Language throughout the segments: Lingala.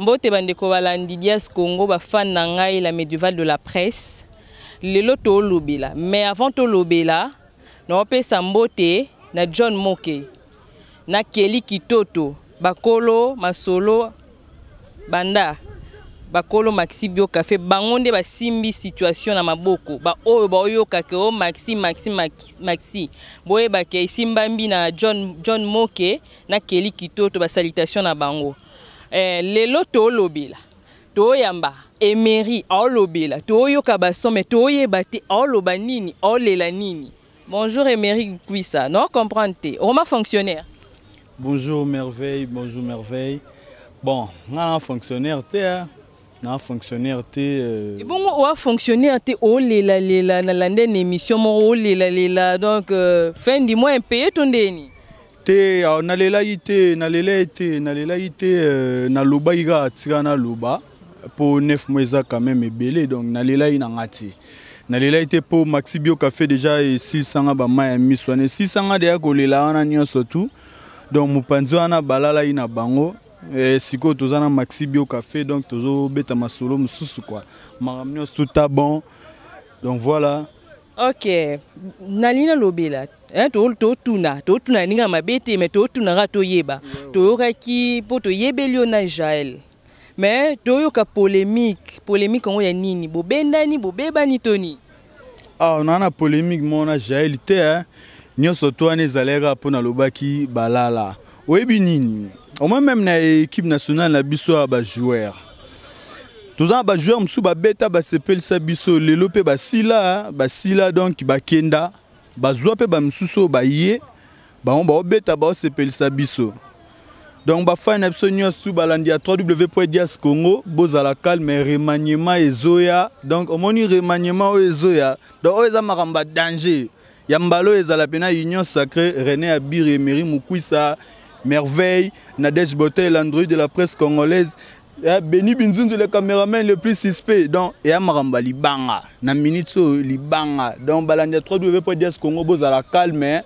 Mbote bandeko balandi Dias Congo ba fan na ngai la médiévale de la presse. Lelo tolobela mais avant tolobela naopesa mbote na John Moke na Kelly Kitoto bakolo masolo banda bakolo Maxi Bio Café bango nde basimbi situation na maboko ba oyo baoyoka ke o oh, Maxi Maxi Maxi, Maxi. boyeba ke esimbambi na John, John Moke na Kelly Kitoto ba salutation na bango eh, lelo tolobela toyamba Emery aolobela toyoka ba son mais toyeba te aoloba nini aolela nini. Bonjour Emery Kwisa, non comprendre te. Roma fonctionnaire. Bonjour Merveille, bonjour Merveille. Bon, nga fonctionnaire te hein. Na fonctionnaire te. Euh... Ebongo oa fonctionnaire te olela lela na lande na émission moko olela lela donc euh, fin du mois impayé to ndeni. Te ah, nalelaki te nalelaki te nalelaki te euh, nalobaki kaka tika naloba mpo 9 mois eza quand même ebele donc nalelaki na nga te nalelaki te mpo maxi bio café déjà esilisanga bamai ya miso wana esilisanga deya kolela wana nyonso tout donc mopanzi wana balalaki na bango eh, sikoyo toza na maxi bio café donc tozobeta masolo mosusu quoi makambo nyonso tout a bon donc voilà. Ok, nalingi nalobela eh, totuna totuna ndenge ya mabe te mais totunaka toyeba toyokaki mpo toyebeli yo na Jael mais toyoka polémique polémique yango ya nini bobendani bobebani to nini? Ah, naa na polémique moko na Jael te eh. Nyonso to wana ezalaki kaka mpo nalobaki balala oyebi nini au moins même na équipe nationale na biso ya bajoueur toza na bajoueur mosusu babeta basepelisa biso lelo mpe basila basila donc bakenda bazwa mpe bamisusu oyo baye bango baobeta baosepelisa biso donc bafani na biso nyonso tu balandi ya www dias congo bozala calme remaniement ezoya donc omoni remaniement oyo ezoya donc oyo eza makambo ya danger ya mbala oyo ezala mpena union sacrée rené abiri emery mukwisa merveille nadège botel android de la presse congolaise ya Beni Binzunzu le cameraman le plus suspect donc eya makambo ya libanga na minute oyo libanga donc balandi ya www.dias congo bozala calme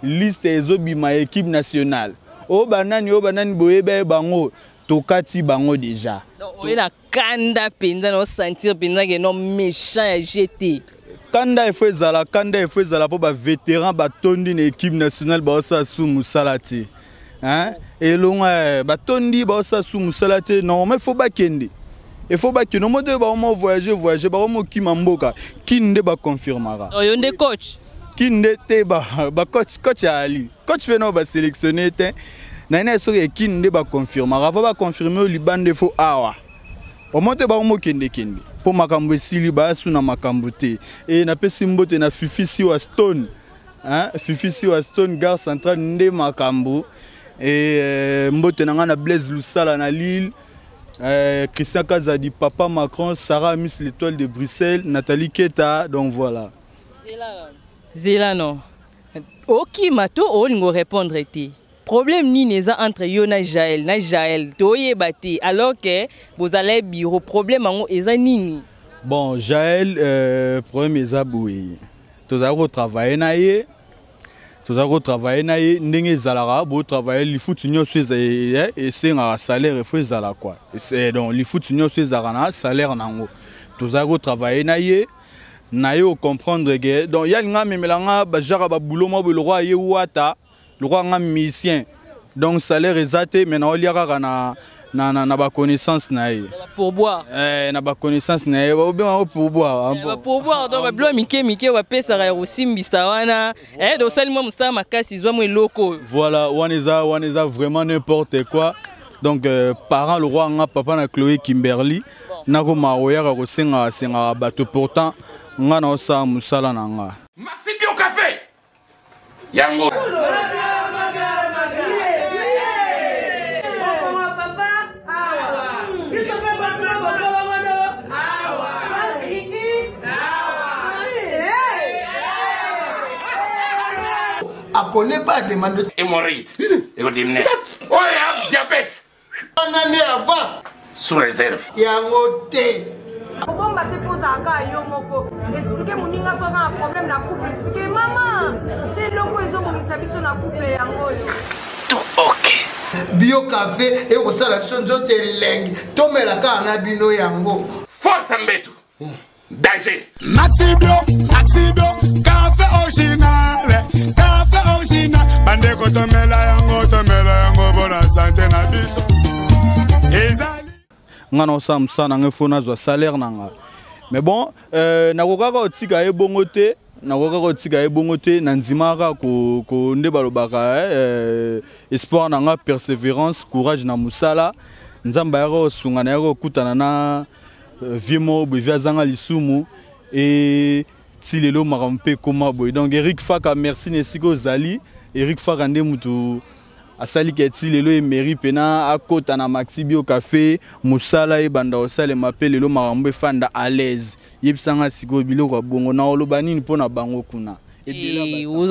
liste ezobima ya équipe nationale oyo banani oyo banani boyeba ye bango tokati bango déjà oye na kanda mpenza na osentir mpenza ke non méchant ya gt kanda efo ezala kanda efo ezala mpo bavétéran batondi na équipe nationale baosala su mosala te hein elonga eh, batondi baosala su mosala te normalement il faut bakende il faut bakende omo te bakoma voyager voyager bakoma okima mboka kini nde baconfirmaka oyo nde coach kini nde te bacoach coach ya ali coach mpe nao basélectionne te na ye soki ekini nde baconfirmaka ava baconfirme oyo libanda efo awa omo te bakoma okendekende mpo makambo esili bayasu na makambo te e napesi mbote na fifi siwa stone Hein, Fifi Siwa Stone Gare Centrale nde makambo et euh, mbote na nga na Blaise Lusala na Lille euh, Christian Kazadi Papa Macron Sarah Miss l'étoile de Bruxelles Nathalie Keta donc voilà. Zela Zela non. Okima to olingo répondre te. Problème nini eza entre yo na Jael na Jael toyeba te alors que bozala bureau problème yango eza nini? Bon Jael euh, problème eza boye tozalaki kotravaille na ye tozalaki kotravaille na ye ndenge ezalaka botravaille lifuti nyonso eh, esengaka salaire efo ezala kua donc lifuti nyonso ezalaka na salaire na yango tozalaki kotravaille na ye na ye ocomprendre ke donc ye alinga amemela nga bajaka babulo mwa boye lokola ye wata lokola nga musicien donc salaire eza te mais naolia kaka na na, na, na baconnaissance na ye pourboire eh, na baconnaissance na ye obenga yango pourboire eh, bapourboire donc babilo mike mike bapesaka ya kosimbisa wana eh, donc osali mwa mosala makasi zwa mwa eloko oyo voilà wana eza wana eza vraiment n'importe quoi donc euh, parent lokola nga papa na chloé kimberly nakoma oyaka kosengaka sengaka bato pourtant nga naosala mosala na nga Maxi Bio Café yango akone pas demande hémorroïde ekodimine oyo diabète wana nde avant sous réserve yango te kobomba te mpo ozalaka yo moko explike moninga so aza na problème na couple explike mama te eloko ezobomisa biso na couple yango oyo tout ok. Bio café ekosala biso nzoto elengi, tomela kaka na bino yango. Force mbetu. Danger. Maxi Bio, Maxi Bio, café original, café original. Bandeko tomela yango, tomela yango bona santé na biso. Ezali. Nga na osala mosala na ngai, fo nazwa salaire na nga. Mais bon, nakokaka kotika ye bongo te, nakokaka kotika ye bongo te. Na ndimaka ko nde balobaka, espoir na nga, persévérance, courage na mosala. Nzambe ayaka kosunga, nayaka kokutana na vieux moko boye, vieux azanga lisumu e ti lelo makambo mpe ekóma boye. Donc Eric Faka, merci na esika ozali. Eric Faka nde mutu asali ke ti lelo Emery mpena akota na Maxi Bio Café, mosala ebanda kosalema mpe lelo makambo efanda à l'aise. Yebisanga sikoyo, biloko ya bongo na oloba nini mpo na bango kuna?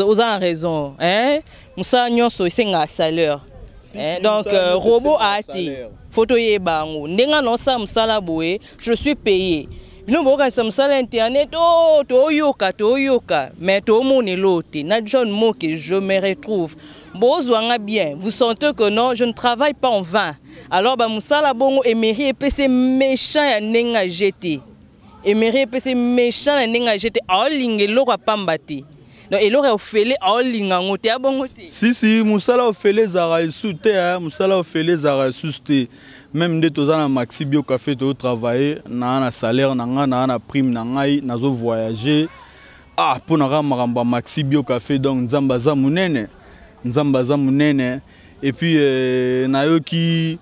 Oza na raison, hein? Mosala nyonso esengaka salaire. Hein? Donc robot a te, faut toyeba yango. Ndenge naosala mosala boye, je suis payé. Bino bokokanisa mosala internet o toyoka toyoka, mais tomona elo te. Na John Moke, je me retrouve, bozwanga bien, vous sentez que non, je ne travaille pas en vain. Alors bamosala bongo, Emery epesi méchant ya ndenge aje te. Emery epesi méchant na ndenge aje te, aolinga eloko apamba te. Donc eloko ya ofele, aolinga yango te, abongo te. Si si, mosala ofele ezalaka esu te, mosala ofele ezalaka esusu te. Même nde toza na Maxi Bio Café, tozotravaille naa na salaire na ngai, naa na prime na ngai, nazovoyage mpo na kaka makambo ya Maxi Bio Café. Donc Nzambe aza monene, Nzambe aza monene. Et puis nayoki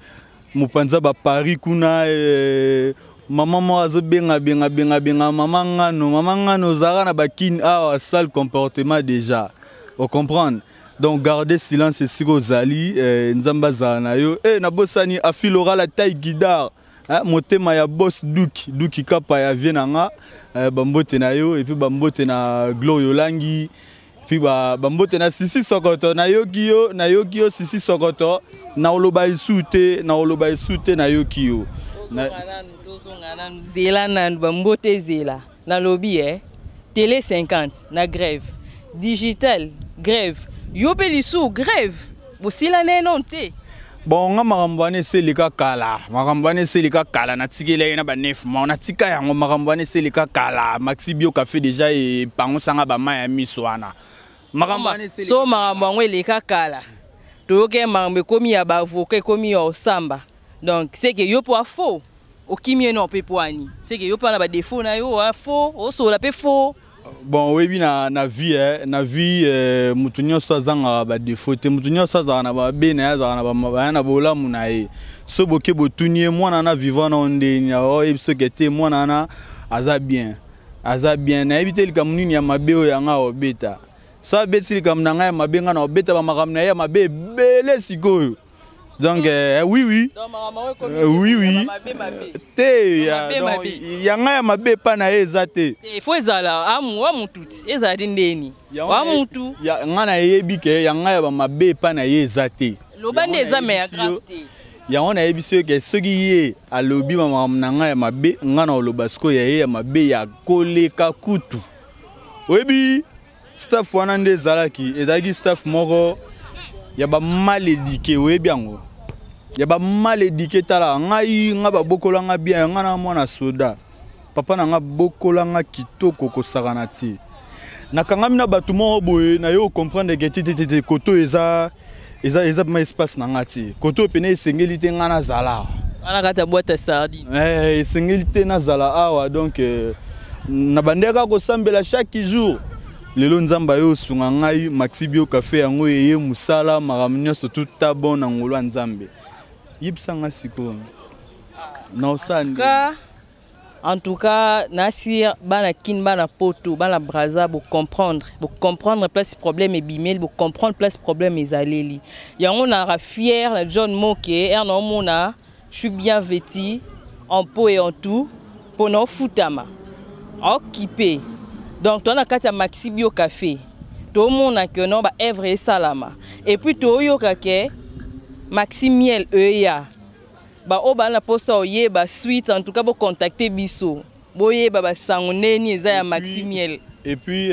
mopanzi ya baparis kuna, mama moko azobenga benga benga benga mama ngano, mama ngano ozalaka na bakini awa, sale comportement déjà, ocomprendre. Donc garder silence esika ozali, Nzambe azala na yo. Nabosani afilora la taille guidard, motema ya boss Duki Duki Kapa ya vie na nga, bambote na yo. Et puis bambote na Gloire Olangi, puis bambote na Sisi Sokoto. Nayoki yo, nayoki yo Sisi Sokoto, na oloba esu te, na oloba esu te, nayoki yo. Tozonga nanu, zela nanu, bambote ezela. Nalobi télé 50 na grève, digital grève, yo mpe lisu grève, bosila neno te. Bon, nga makambo wana eselika kala, makambo wana eselika kala. Natikeli ye na ba 9 mois, natika yango. Makambo wana eselika kala. Maxi Bio Café déjà epangosanga bamai ya miso wana. Makambo wana eselika. So makambo yango eleka kala, toyoki makambo ekomi ya baavocat, ekomi ya osamba. Donc c'est que yo mpo afo okimi ye no mpe po ani, c'est que yo mpo na badéfaut na yo afo osola mpe faux. Bon, oyebi na vie, na vie, moto nyonso azangaka badéfaut te. Moto nyonso azalaka na babe na ye, azalaka na baya na bolamu na ye. So boke botuni ye mwana na vivant na ndeni, oyebi soki te mwana wana aza bien, aza bien. Nayebi te likambo nini ya mabe oyo yanga obeta. So abeti likambo na ngai ya mabe, ngai na obeta bamakambo na ye ya mabe ebele sikoyo. Donc oui, oui te, ya ngai ya mabe epa na ye eza te. Fo ezala amu wa mutu ti ezala te ndeni wa mutu. Ngai nayebi ke ya ngai ya bamabe epa na ye eza te. Loba nde eza, me ya grave te. Yango nayebisi yo ke soki ye alobi bamakambo na ngai ya mabe, ngai na oloba sikoyo ya ye ya mabe ya koleka kutu. Oyebi staff wana nde ezalaki staff moko ya bamal éduqué. Oyebi yango ya bamal éduqué. Tala ngai, ngai babokolanga bien, ngai na mwana soda, papa na nga bokolanga kitoko kosakana ti nakangami na bato moko boye. Na yo comprendre ke ti te te, koto eza ma espace na nga ti koto pene esengeli te nga nazala. Wana kati ya boîte ya sardine. Esengeli te nazala awa. Donc na bandeka kosambela chaque jour. Lelo Nzambe ayo osunga ngai, Maxi Bio Café yango eye mosala, makambo nyonso tuta bon na ngolo ya Nzambe. Yebisanga sikoyo na osala nde. En tout cas, nasi bana Kin, bana Poto, bana Braza, bocomprendre, bocomprendre place problème ebimeli, bocomprendre place problème ezaleli. Yango nara fier na John Moke er na omona, je suis bien vêti en peau et en tout mpona ofutama occupé. Donc toza na kati ya Maxi Bio Café, tomona ke no baœuvre esalama, et puis toyoka ke Maxi Miel eya. Baoyo baa na mposa oyeba suite, en tout cas bocontacte biso, boyeba basango ndeni eza ya Maxi Miel. Et puis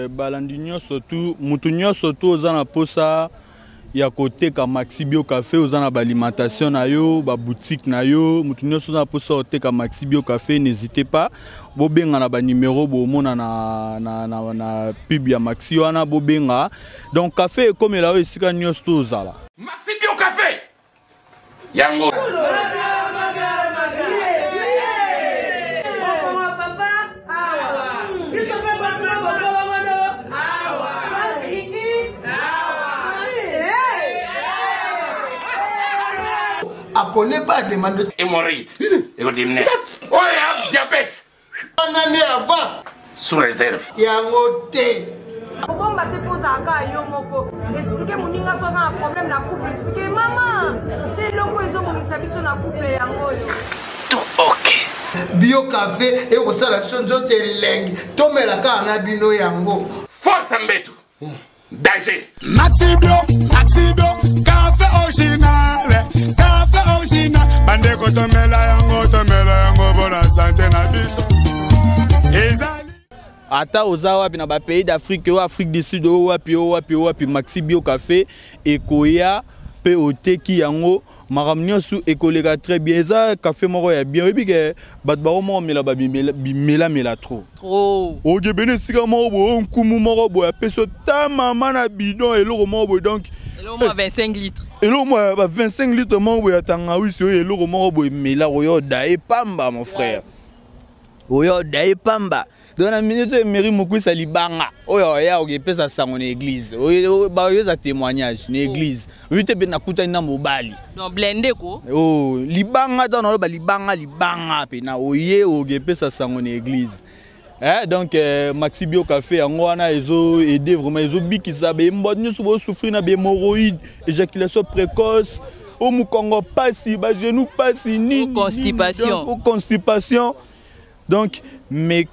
balandi nyonso tu, mutu nyonso tu oza na mposa Ya koteka Maxi Bio Café, oza na baalimentation na yo, baboutique na yo, moto nyonso oza na mposa koteka Maxi Bio Café, n'hésitez pas, bobenga na banimero bomona na pub ya Maxi wana, bobenga. Donc café ekomela oyo esika nyonso to ozala. Maxi Bio Café yango. Akone pas demande. Hémorroïde. Égodimne. Oh, diabète. Année avant. Sous réserve. Yango te. Kobomba te mpo ozalaka yo moko. Explike moninga so aza na problème na couple, explike mama te eloko ezobongisa biso na couple yango oyo. Tout ok. Bio café ekosala biso nzoto elengi, tomela kaka na bino yango. Force mbetu. Danger. Maxi Bio, Maxi Bio, café original, café original. Bandeko tomela yango, tomela yango bona santé na biso. Ezali. Ata oza wapi na ba pays d'Afrique, o Afrique du Sud, o wapi, o wapi, o wapi, Maxi Bio Café ekoya pe oteki yango, makambo nyonso ekoleka très bien. Eza café moko ya bien. Oyebi ke bato bakoma komela ba bimelamela trop. Trop. Okebene esika moko boye, nkumu moko boye, apesi yo ta mama na bidon, eloko moko boye, donc, eloko moko ya 25 litres. Eloko moko ya ba 25 litres moko boye ya tangawisi oyo, eloko moko boye mela, oyo oda epamba, mon frère. Oyo oda epamba. Donc na minute oyo Emery Mukwisa libanga oyo oya okepesa sango na église. Oyo, ba oyo eza témoignage na église. Oyo te pe nakutani na mobali. Donc blindé ko. Oh, libanga ta na ba libanga, libanga pe na oye okepesa sango na église. Donc Maxi Bio Café yango wana ezo aider vraiment, ezo bikisa be mbo nyonso bo souffrir na be hémorroïdes, éjaculation précoce, o mukongo pasi, ba genou pasi, nini, Ou constipation. nini, donc, ou constipation. Donc, mais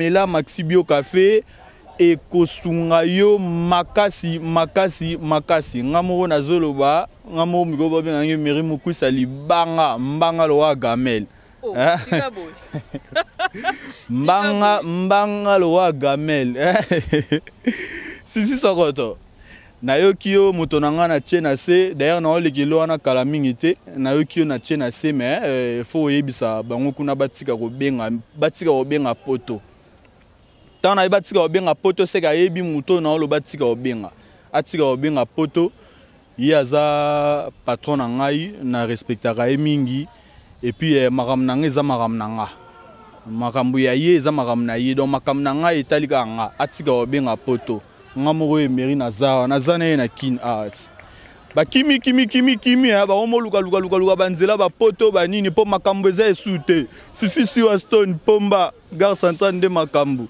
là, Maxi Bio Café ekosunga yo makasi, makasi, makasi. Nga moko nazoloba, nga moko mikolo babenga ngai Emery Mukwisa libanga, mbanga lowa gamel. Oh, Hein? tika boye. Mbanga, mbanga lowa gamel. Sisi sokoto. Nayoki yo moto na nga na tie na se, d'ailleurs na olekelo wana kala mingi te, nayoki yo na tie na se, mais faut oyebisa bango kuna batika kobenga, batika kobenga poto. Tango nayebi batika kobenga poto, seka ayebi moto na oloba batika kobenga. Atika kobenga poto, ye aza patron na ngai, na respectaka ye mingi, et puis makambo na ngai eza makambo na nga. Makambo ya ye eza makambo na ye, donc makambo na ngai etali kaka nga, atika kobenga poto. Nga moko Emery naza, naza na ye na Kin Arts. Ba kimi, kimi, kimi, kimi, hein, ba omo luka, luka, luka, luka, ba nzela, ba poto, ba nini, po makambo eza esu te. Fifi Siwa Stone, Pomba, Gare Centrale nde makambo.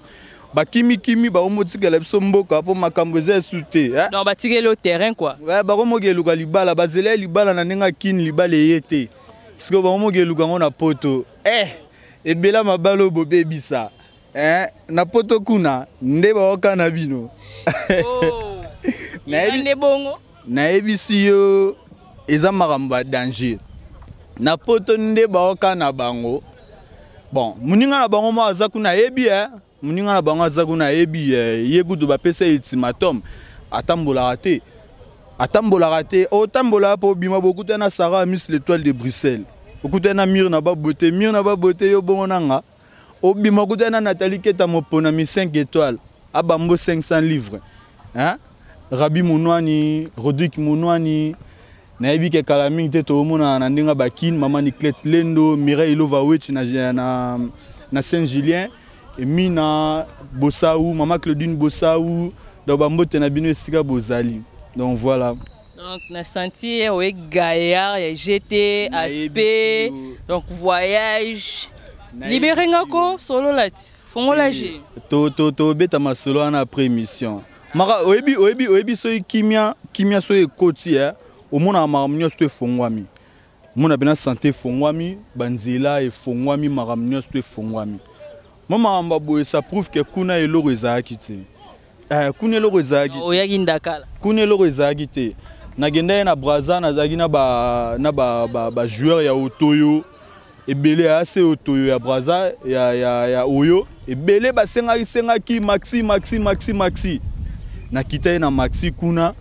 Ba kimi, kimi, ba omo tikela biso mboka, po makambo eza esu te, hein. Donc, ba tikeli au terrain, quoi. Ouais, ba omo ke luka libala, ba zela libala na ndenge ya Kin, libala eye te. Siko ba omo ke luka ngo na poto. Ebela mabalo bobebisa. Hein, na poto kuna nde baoka na bino. Oh. Nayebi Nde bongo. Nayebisi yo eza makambo ya danger. Na poto nde baoka na bango. Bon, moninga na bango moko aza kuna ayebi, hein. Moninga na bango aza kuna ayebi, ye kutu bapesa ye ultimatum. Atambolaka te. Atambolaka te. Otambolaka po obima bokuta na Sarah Miss l'Étoile de Bruxelles. Okuta na Mire na ba beauté, Mire na ba beauté yo bongo nanga. Obima kuta na Nathalie Keta mopona mi 5 étoiles, abambo 500 livres. Hein? Rabi Mounouani, Rodrigue Mounouani, nayebi ke kala mingi te toomona na ndenge bakin, Mama Niclette Lendo, Mireille Lova Witch na Saint-Julien, Emina Bossaou, Mama Claudine Bossaou, donc bambote na bino esika bozali. Donc voilà. Donc na senti oye gaillard ya GT, Nayebi aspect, sio. donc voyage. Nayebi Libéré ngako solo lati. Fongola Eh, G. To, to, to beta masolo wana après émission. Maka oyebi, oyebi, oyebi soki kimia, kimia soki ekoti, hein, omona makambo nyonso to efongwami. Omona pena santé efongwami, banzela efongwami, makambo nyonso to efongwami. Mo makambo ya boye, ça prouve que kuna eloko ezalaki te. Kuna eloko ezalaki te. Oyaki ndakala. Kuna eloko ezalaki te. Nakendaki na Brazza, nazalaki na ba joueur ya Otoyo. Ebele ya AC Otoyo ya Brazza, ya Oyo. Ebele basengaki, sengaki Maxi, Maxi, Maxi, Maxi. Nakita ye na Maxi kuna.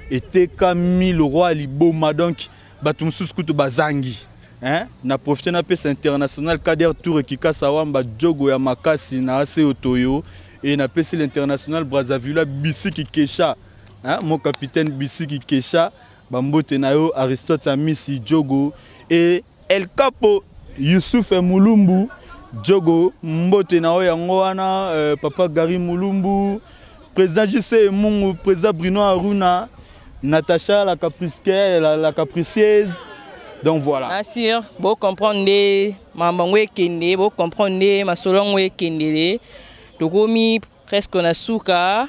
Etekami le roi liboma, donc bato mosusu kutu bazangi, hein? Na profite napesa international Kader Tour Kikasa Wamba, jogo ya makasi na ase otoyo. E napesi l'international Brazzaville Bisiki Kesha, hein? Mon capitaine Bisiki Kesha, bambote na yo. Aristote Amisi Jogo e El Capo Yusuf Mulumbu Jogo, mbote na yo. Yango wana, papa Gary Mulumbu, président JC Mungu, président Bruno Aruna, Natacha la capricière, la capricieuse. Donc voilà. Bien sûr, bo comprendre nde makambo yango ekende, bo comprendre nde masolo yango ekendele. Tokomi presque na suka.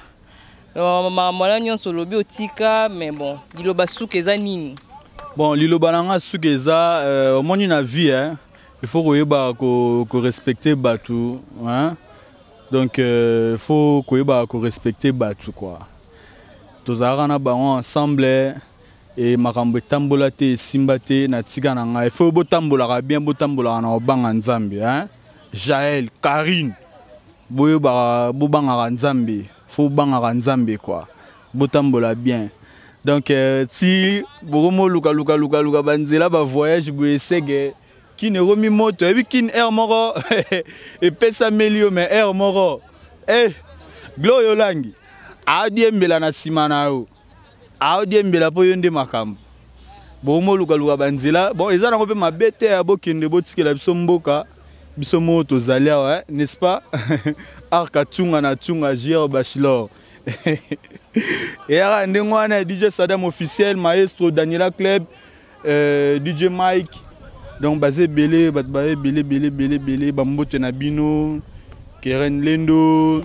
Makambo wana nyonso olobi otika, mais bon, liloba suka eza nini? Bon, liloba na nga suka eza, omoni na vie, hein, il faut koyeba korespecte bato, hein? Donc il faut koyeba korespecte bato quoi. Tozalaka na bango ensemble e makambo etambola te, esimba te na tika na ngai. Il faut botambolaka bien, botambolaka na kobanga Nzambe, hein? Jael, Karine, boyebaka bobangaka Nzambe, faut bobangaka Nzambe quoi, botambola bien. Donc ti bokomoluka luka luka luka banzela bavoyage boye, esege kini ekomi moto. Oyebi kini aire moko epesameli yo, mais aire moko Gloria Olangi aodiembela na nsima na yo, aodiembela mpo yo nde makambo bokomolukaluka banzela. Bon, eza nango mpe mabe te ya bokende, botikela biso mboka, biso moko tozali awa, n'est-ce pas? Arka tunga na tunga jr bachelor eyaka ndenge wana. DJ Sadam officiel, maestro Daniela Club, DJ Mike, donc baza ebele, bato baza ebele ebele ebele ebele. Bambote na bino, Keren Lendo,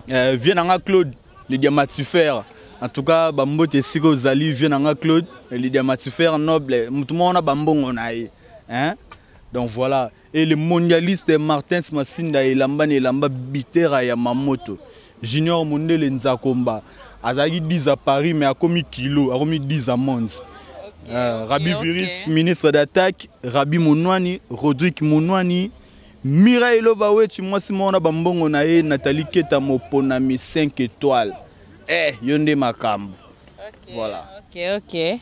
vie nanga Claude le diamatifère. En tout cas bambote esika ozali, vie nanga Claude le diamatifère noble, motu moko na bambongo na ye, hein? Donc voilà. Et le mondialiste Martins Masinda, elamba na elamba, bitera ya mamoto, Junior Mondele Nzakomba, azalaki 10 à Paris mais akomi kilo, akomi 10 à Mons. Rabi Virus, ministre d'attaque, Rabi Monwani, Rodrigue Monwani, Mireille Lovawetchi, mwasi moko na bambongo na ye, Nathalie Keta Moponami 5 étoiles. Yo nde makambo. Voilà. Ok.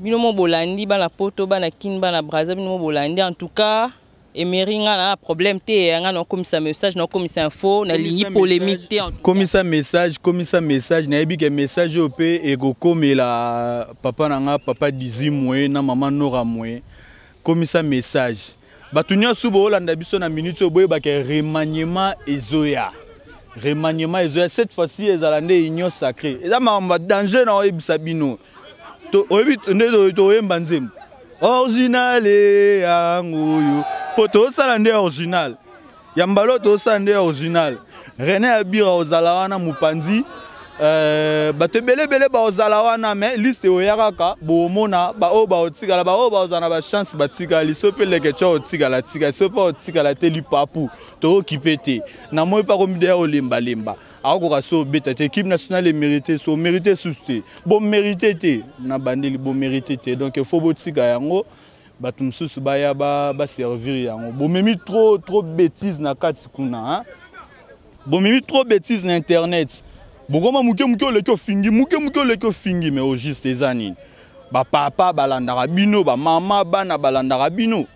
Bino mo bolandi, bana Poto, bana Kin, bana Braza, bino mo bolandi. En tout cas, Emery, nga na problème te, nga na komisa message, na komisa info, nalingi polémique te. Komisa message, komisa message. Nayebi ke message oyo mpe ekokomela papa na nga, papa Dizi Mwe na mama Nora Mwe. Komisa message. Bato nyonso boolanda biso na minute oyo, boyebaka remaniement ezoya, remaniement ezoya. Cette fois-ci ezala nde union sacrée, eza makambo ya danger na oyebisa bino. Oyebi nde toyemba nzembo original yango oyo, mpo tozosala nde original ya mbala oyo, tozosala nde original. René Abira ozala wana mopanzi, bato ebele ebele baozala wana, mais liste oya kaka bomona baoyo baotikala, baoyo baozala na bachance batikali. So mpe leke tya otikala tika, so mpe otikala te lipapu, tookipe te. Na moi mpe akomi deya olembalemba, akokoka so obeta te. Équipe nationale emérite, so omérite susu te, bomérite te na bandeli, bomérite te. Donc il faut botika yango, bato mosusu baya baservir yango. Bomemi trop trop bêtise na kati kuna, hein? Bomemi trop bêtise na internet, bokoma moke moke oleki ofingi, moke moke oleki ofingi. Mais au juste eza nini? Bapapa balandaka bino, bamama, bana balandaka bino,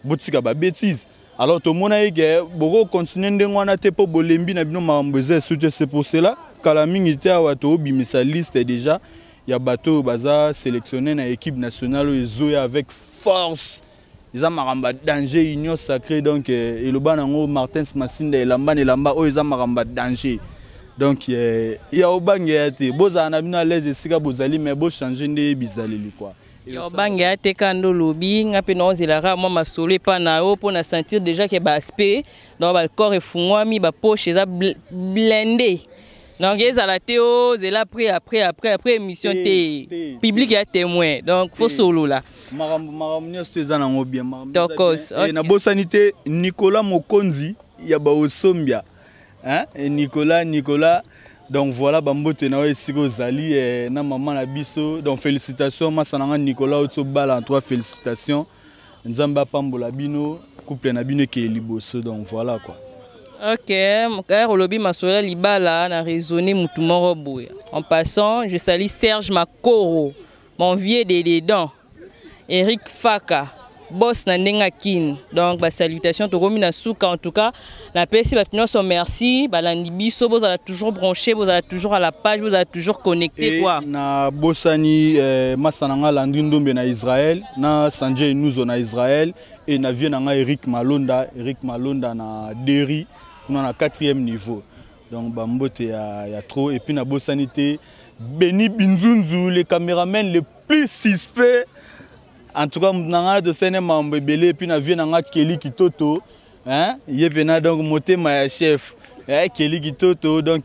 botika babêtise. Alors tomona ye ke bokokontinue ndenge wana te, mpo bolembi na bino, makambo eza esu te. C'est pour cela kala mingi te awa toobimisa liste déjà ya bato oyo baza sélectionné na équipe nationale oyo ezoya avec force. Eza makambo ya danger, union sacrée. Donc eloba nango Martins Masinda, elamba na elamba oyo eza makambo ya danger. Donc ya obangela te, bozala na bino à l'aise esika bozali, mais bochange nde bizaleli quoi. Yo obangela te ka nde olobi. Nga mpe naozelaka mwa masolo epa na yo mpo na sentir déjà ke baaspect, donc bacorps efungwami, bapoche eza blindé. Donc ezala te ozela après après après après émission te, public ya témoin, donc faut solola. Makambo makambo nyonso to eza nango bien. Tokos. Nabosani te Nicolas Mokonzi ya baosombia, hein? Nicolas, Nicolas, donc voilà, bambote na yo esika ozali, na mama na biso. Donc félicitations masa na nga Nicolas oti obala, en toi félicitations, Nzambe apambola bino, couple na bino ekeye liboso. Donc voilà quoi. Ok, ere olobi masolo ya libala na raisonner mutu moko boye. En passant, je salue Serge Makoro, mon vieux de dedans, Eric Faka, boss na ndenge ya Kin. Donc ba salutations tokomi na suka. En tout cas, napesi bato nyonso merci, balandi biso, bozala toujours branché, bozala toujours à la page, bozala toujours connecté quoi. Na bosani masa na nga Landry Ndombe na Israël, na Sanjay Nuzo na Israël, et na vieux na nga Eric Malonda, Eric Malonda na Derry, kuna na 4e niveau. Donc ba mbote ya trop. Et puis na bosani te Benny Binzunzu, le caméraman le plus suspect. En tout cas, na nga de scène mambo ebele. Et puis na vieux na nga Kelly Kitoto, hein, ye pena donc motema ya chef. Hein, Kelly Kitoto, donc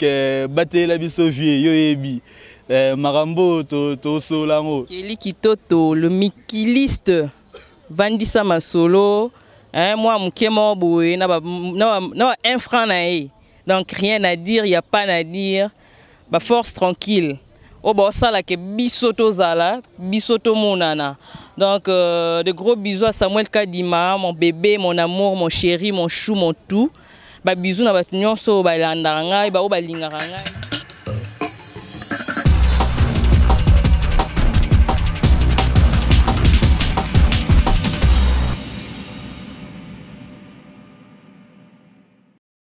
batela biso vieux yo yebi. Marambo to solango. Kelly Kitoto, le mikiliste. Vandisa masolo, hein, moi muke moko boye na ba 1 franc na ye. Donc rien à dire, y a pas à dire. Ba force tranquille. O ba osala ke biso tozala, biso tomonana. Donc de gros bisous à Samuel Kadima, mon bébé, mon amour, mon chéri, mon chou, mon tout. Ba bisous na bato nyonso oyo balandaka ngai, ba oyo balingaka ngai.